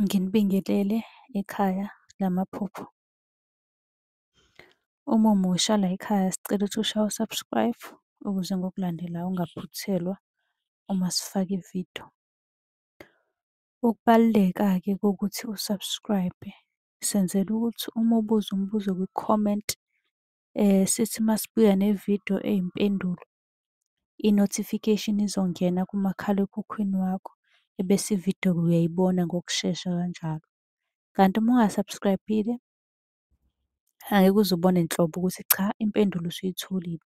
Nginibingelele ekhaya lamaphupho. Uma umusha layikhaya sicela ukuthi ushaye u-subscribe ukuze ngokulandelayo ungaphuthelwa uma sifaka ividiyo. Ukubaluleka-ke kokuthi u-subscribe-e, senzela ukuthi uma ubuza umbuzo kwi-comment, sithi uma sibuya nevidiyo eyimpendulo, i-notification izongena kumakhalekhukhwini wakho, ebese ividiyo-ke uyayibona ngokushesha kanjalo. Kanti uma unga-subscribe-ile, angeke uze ubone nhlobo ukuthi cha impendulo usuyitholile.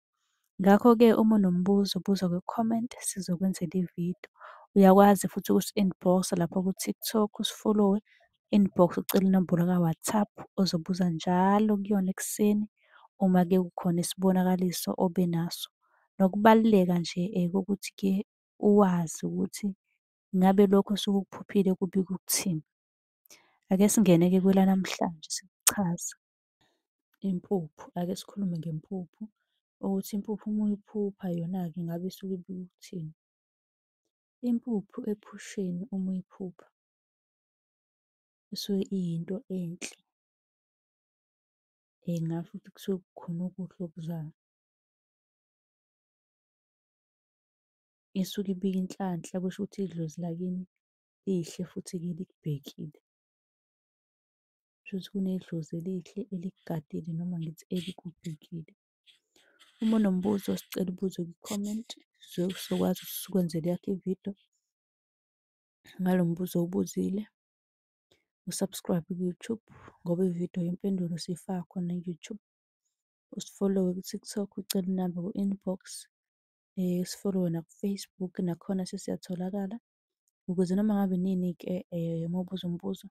Ngakho-ke uma unombuzo buza kwi-comment sizokwenzela ividiyo. Uyakwazi futhi ukusi-inbox-a lapha ku-TikTok usifolowe, inbox ucele inombolo ka-WhatsApp ozobuza njalo kuyona ekuseni uma-ke kukhona isibonakaliso obe naso. Nokubaluleka nje kokuthi-ke uwazi ukuthi ngabe lokhu osuke ukuphuphile kubika ukuthini. Ake singene-ke kwelanamhlanje sikuchaze. Impuphu, ake sikhulume ngempuphu, ukuthi impuphu uma uyiphupha yona-ke ngabe isuke ibika ukuthini. Impuphu ephusheni uma uyiphupha isuke iyinto enhle. Ngingasho ukuthi kusuke kukhona okuhle okuzayo. Isuke ibika inhlanhla, kusho ukuthi idlozi lakini lihle futhi-ke likubhekile. Kushuthi kunedlozi elihle elikugadile noma ngithi elikubhekile. Uma unombuzo sicela ubuze kwi-comment sizokwazi ukuthi sikwenzele eyakho ividiyo ngalo mbuzo owubuzile. U-subscribe ku-YouTube ngoba ividiyo yempendulo siyifaka khona ku-YouTube. Usifolowe ku-TikTok, ucele inamba ku-inbox. Usifolowe naku-Facebook, nakhona sesiyatholakala ukuze noma ngabe inini-ke uma ubuza umbuzo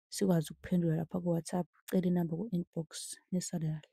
sikwazi ukuphendula lapha ku-WhatsApp, ucele inamba ku-inbox. Nisale kahle.